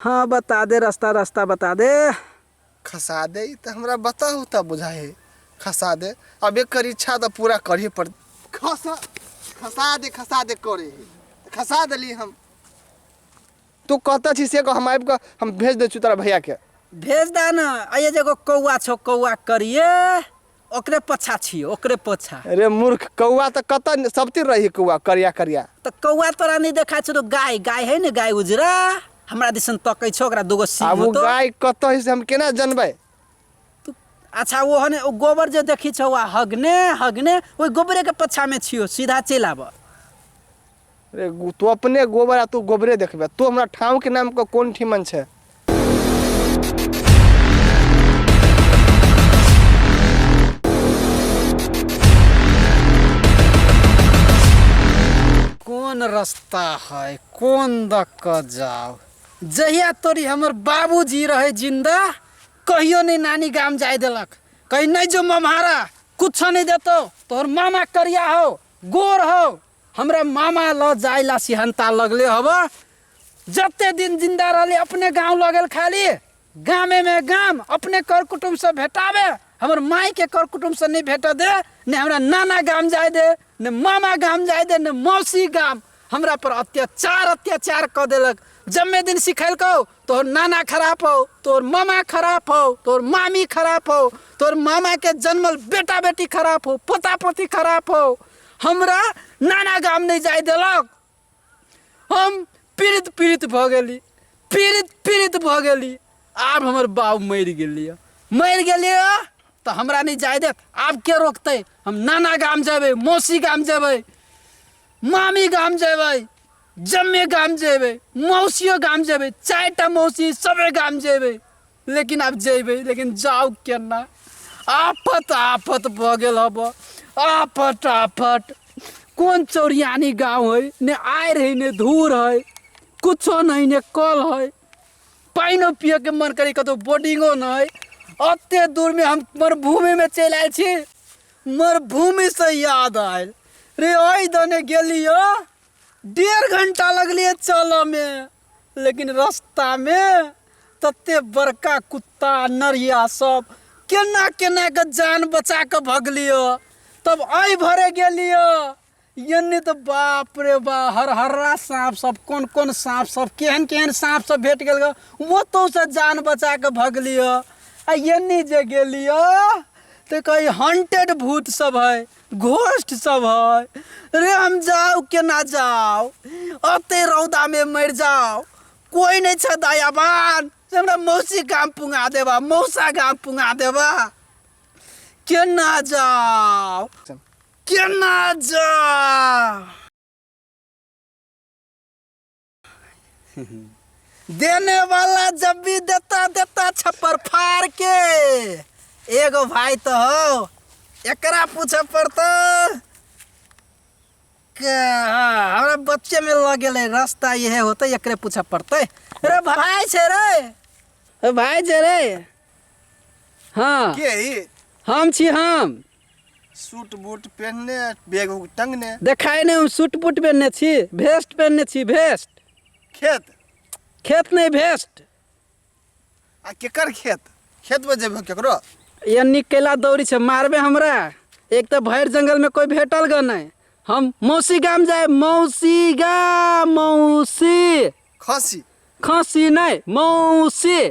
हाँ बता दे रास्ता, रास्ता बता दे। खसा दे ई तऽ हमरा बताहु तऽ बुझाइ है खसा दे। अब एकर इच्छा तऽ पूरा करहे पड़। खसा खसा दे, खसा दे करे है तऽ खसा देली हम। तू कतऽ छी से कह, हम आबि कऽ हम भेज दै छी तोरा भैया के। भेज दे न। आइए जे एगो कौआ छौ, कौआ करिए, ओकरे पछा छियो, ओकरे पछा। अरे मूर्ख, कौआ तऽ कतऽ सब तिर रही कौआ करिया करिया। तऽ कौआ तोरा नहीं देखा छौ? गाय, गाय है ने, गाय उजरा हमरा दिसन तकै छौ, ओकरा दूगो सींग आब ओ होतो। गाय कतऽ है से हम केना जनबै? तू अच्छा वो हने ओ गोबर जे देखी छौ आ हगने हगने ओहि गोबरे के पछा में छियो, सीधा चलि आब। अरे तू अपने गोबर आ तू गोबरे देखबे। तू हमरा ठाव के नाम के कोन ठीमन छै? कोन रास्ता है, कोन दऽ कऽ जाउ? जहिया तोरी हमर बाबूजी रहे जिंदा, कहियो नहीं नानी गाम जाय देलक। कहीं नहीं जो मम्हारा, कुछो नहीं देतो, तोहर मामा करिया हो, गोर हो। हमरा मामा ल जाय ला सिहंता लगले हब। जते दिन जिंदा रहले अपने गांव लगल, खाली गामे में गाम, अपने कर कुटुम्ब से भेटाबे, हमर माई के कर कुटुम्ब से नहीं भेट दे, ने हमरा नाना गाम जाय दे, ने मामा गाम जाय दे, ने मौसी गाम। हमरा पर अत्याचार अत्याचार क देलक। जम्मे दिन सिखेलकौ तोहर नाना खराब हो, तोहर मामा खराब हो, तोहर मामी खराब हो, तोहर मामा के जन्मल बेटा बेटी खराब हो, पोता पोती खराब हो। हमरा नाना गाम नहीं जाय देलक। हम पीड़ित पीड़ित भऽ गेली, पीड़ित पीड़ित भऽ गेली। आब हमर बाप मरि गेलियै, मरि गेलियै तऽ हमरा नहीं जाय देत। आब के रोकतै? हम नाना गाम जेबै, मौसी गाम जेबै, मामी गाम जेबै, जम्मे गाम जेबै, मौसियो गाम जेबै, 4टा मौसी सबे गाम जेबै। लेकिन आब जेबै, लेकिन जाउ केना? आफत आफत भऽ गेल हब, आफत आफत। कोन चौरियानी गाँव है, ने आरि है ने धूर है, कुछो नहीं, ने कल है, पानिओ पियके मन करी कतौ बोर्डिंगो नहीं। अते दूरमे हम मरुभूमिमे चलि आयल छी। मरुभूमिसँ याद आयल रे, ओहि दने गेलियो 1.5 घंटा लगलियै चलऽमे, लेकिन रास्तामे तते बड़का कुत्ता नरिया सब, केना केना के जान बचा के भगलियो। तब एहि भरे गेलियो एन्ने तऽ बाप रे बा, हरहर्रा साँप सब, कोन कोन साँप सब, केहन केहन साँप सब भेट गेल, ओतौसँ जान बचा के भगलियो। आ एन्ने जे गेलियो तऽ कही हंटेड भूत सब है, घोस्ट सब है। रे हम जाउ केना जाउ? अते रौदामे मरि जाउ, कोई नहीं छै दयावान से हमरा मौसी गाम पुंगा देबा, मौसा गाम पुंगा देबा। केना जाउ, केना जाउ? देने वाला जब भी देता देता छप्पर फाड़ के। एगो भाई तो हो, एकरा पूछे पड़तो। हमरा बच्चे में लग गेलै रास्ता इहे होतै, एकरे पूछे पड़तै। रे भाई छै रे, रे भाई छै रे। हाँ। के ई? हम छी हम। सूट बूट पहनने, बैग उग टंगने। देखाय नहीं, हम सूट बूट पहनने छी, भेस्ट पहनने छी, भेस्ट। खेत? खेत नहीं, भेस्ट। आ केकर खेत? खेत में जेबहो केकरो? एन्नी कैला दौड़ी छै, मारबे हमरा। एक तऽ भरि जंगल में कोई भेटल ग नहीं। हम मौसी गाम जाए, मौसी गाम, मौसी। खसी? खसी नहीं, मौसी।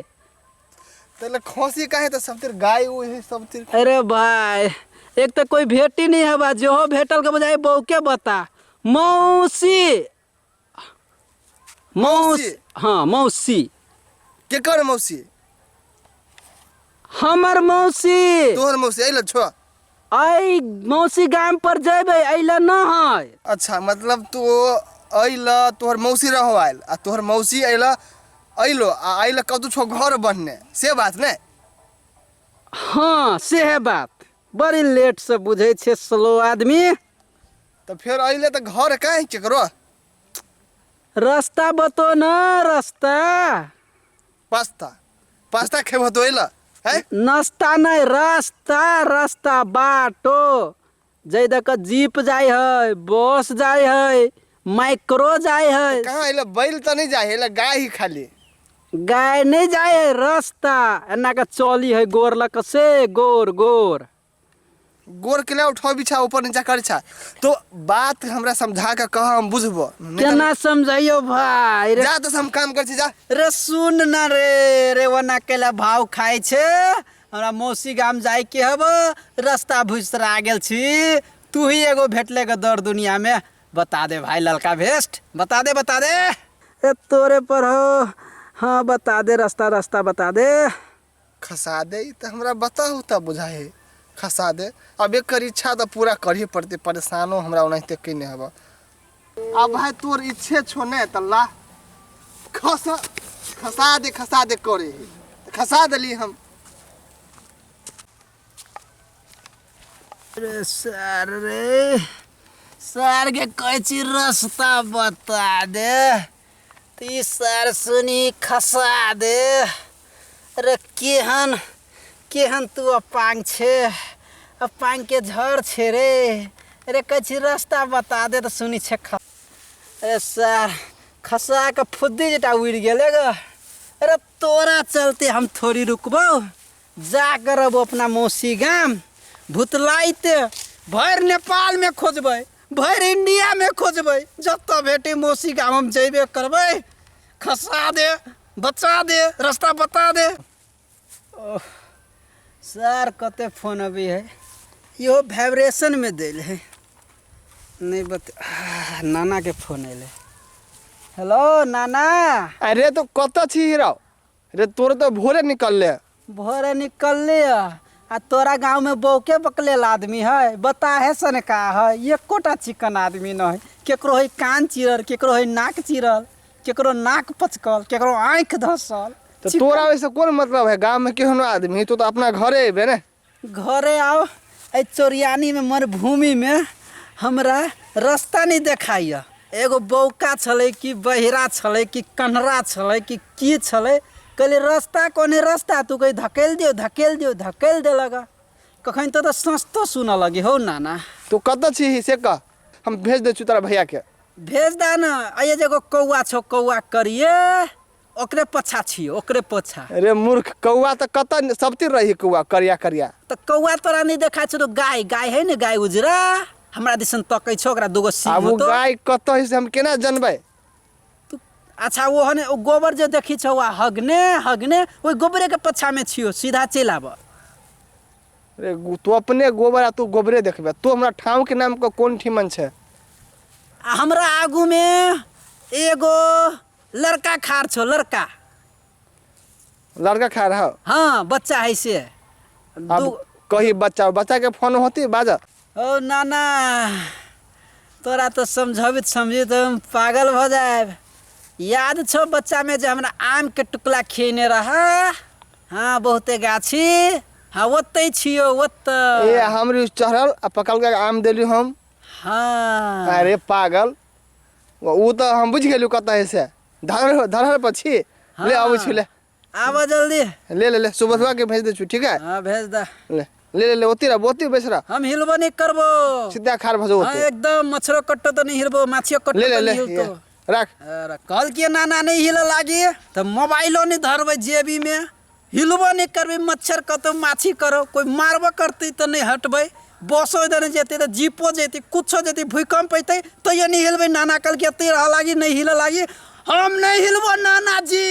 तले खसी काहे? तो सब तिर गाय उ है सब तिर। अरे भाई, एक तो कोई भेटी नहीं है बा, जो हो भेटल के बजाय बहू के बता। मौसी, मौसी। हाँ मौसी। केकर मौसी? हमर मौसी। तोहर मौसी अइल छो? आई मौसी गाम पर जेबै, अइल न है। अच्छा, मतलब तू अइल, तोहर मौसी रहो आयल, आ तोहर मौसी अइल अइलो आ अइल कतौ छो घर बनने, से बात ने? हाँ से है बात। बड़ी लेट से बुझै छै स्लो आदमी। तऽ फेर अइले तऽ घर काहे केकरो? रास्ता बतो न, रास्ता। पास्ता, पास्ता खेबो तो अइल है? नाश्ता नहीं, रास्ता, रास्ता, बाटो जै दऽ कऽ जीप जाइ है, बस जाइ है, माइक्रो जाइ है। कहाँ अइल? बैल तऽ नहीं जाइ है, गाय ही खाली। गाय नहि जाइ है रास्ता एना के चली है गोर लऽ कऽ से गोर गोर गोर के ले उठाओ बिछा ऊपर नीचा कर छा तो बात हमरा समझा के कह हम बुझबो नहीं त- केना समझाइयो भाई रे जा तो हम काम कर छी जा रे सुन न रे रे ओना केला भाव खाइ छै हमरा मौसी गाम जाय के हब रास्ता भुसरा गेल छी तू ही एगो भेटले के दर दुनिया में बता दे भाई ललका भेस्ट बता दे बता दे ए तोरे पर हो हाँ बता दे रास्ता रास्ता बता दे खसा दे ई तऽ हमरा बताहु तऽ बुझाइ हइ खसा दे अब एकर इच्छा तऽ पूरा करहे पड़तै परेशानो हमरा ओनाहिते कयने हेबऽ अब भाई तोर इच्छे छौ ने तऽ ला खस खसा दे खसा दे करे है तऽ खसा देली हम अरे सर रे सर के कहै छी रास्ता बता दे तऽ ई सर सुनी खसा दे अरे केहन केहन तू अपांग छे अपांग के झड़ छे रे अरे कहै छी रास्ता बता दे तऽ सुनी छे ख अरे सर खसा के फुद्दी जेटा उड़ि गेलै ग अरे तोरा चलते हम थोड़ी रुकबौ जा करब अपना मौसी गाम भुतलाइते भरि नेपालमे खोजबै भरि इंडियामे खोजबै जतऽ भेटै मौसी गाम हम जेबे करबै खसा दे बचा दे रास्ता बता दे ओह सर कते फोन अबै है इहो वाइब्रेशनमे देल है नहि बत आह, नानाके फोन एलै हेलो नाना अरे तो कतऽ छी हीरो रे तोर तऽ भोरे निकलले भोरे निकलले आ तोरा गाँव में बौके बकलेल आदमी है बता है सन का है एकोटा चिकन आदमी न है केकरो है कान चिरल केकरो है नाक चिरल केकरो नाक पचकल केकरो आँखि धसल तऽ तोरा ओहिसँ कोन मतलब है गाँव में केहनो आदमी तू तऽ अपना घरे अयबे ने घरे आओ एहि चोरियानीमे मरुभूमिमे हमरा रास्ता नहि देखाइए एगो बौका छलै कि बहिरा छलै कि कन्हरा छलै कि की छलै कहलियै रास्ता कोन हइ रास्ता तू कही धकेल दियौ धकेल दियौ धकेल देलक कखन तऽ सस्तो सुनऽ लगी हौ नाना तू कतऽ छी से कह हम भेज दै छी तोरा भैयाके भेज दे ने आइए जे एगो कौआ छौ कौआ करिए ओकरे पछा छियो ओकरे पछा अरे मूर्ख कौआ तऽ कतऽ सब तिर रही कौआ करिया करिया तऽ कौआ तोरा नहीं देखा छौ तो गाय गाय है ने गाय उजरा हमरा दिसन तकै छौ ओकरा दूगो सींग आब ओ होतो गाय कतऽ है से हम केना जनबै तू अच्छा वो हने ओ गोबर जे देखी छौ आ हगने हगने ओहि गोबरे के पछा में छियो सीधा चलि आब अरे तू अपने गोबर आ तू गोबरे देखबे तू हमरा ठाव के नाम के कोन ठीमन छै आ हमरा आगू में एगो लड़का खार छौ लड़का लड़का खा रहा हाँ बच्चा है से अब कही बच्चा बच्चा के फोन होती बाजा ओ नाना तोरा तऽ समझबित समझित हम पागल भऽ जायब याद छौ बच्चामे जे हमरा आमके टुकड़ा खिएने रहा हाँ बहुते गाछी हाँ ओतै छियौ ओतऽ ए हमरी चढ़ल आ पकड़ के आम देली हम हाँ अरे पागल ओ तऽ हम बुझि गेलियौ कतऽ है से धरहर धरहर पर छी ले अबै छी ले आबऽ जल्दी ले ले ले सुबह के भेज दै छी ठीक है हाँ भेज दे ले ले ले ले ओती रह ओती बैस रह हम हिलबो नहीं करबो सीधा खार भजो हाँ ओते एकदम मच्छरो कट्टो तो नहीं हिलबो माछियो कट्टो ले ले तो ले नहीं हिलतो ये, राख अरे कहल कि नाना नहीं हिले लागी तऽ मोबाइलो नहीं धरबै जेबी में हिलबो नहीं करबै मच्छर कतौ माछी करो कोई मारबो करतै तऽ नहीं हटबै बसो देने जेतै तऽ जीपो जेतै कुछो जेतै भूकंप अयतै तैयो नहीं हिलबै नाना कहलकै एतै रह लागी नहीं हिले लागी हम नहीं हिलबो नाना जी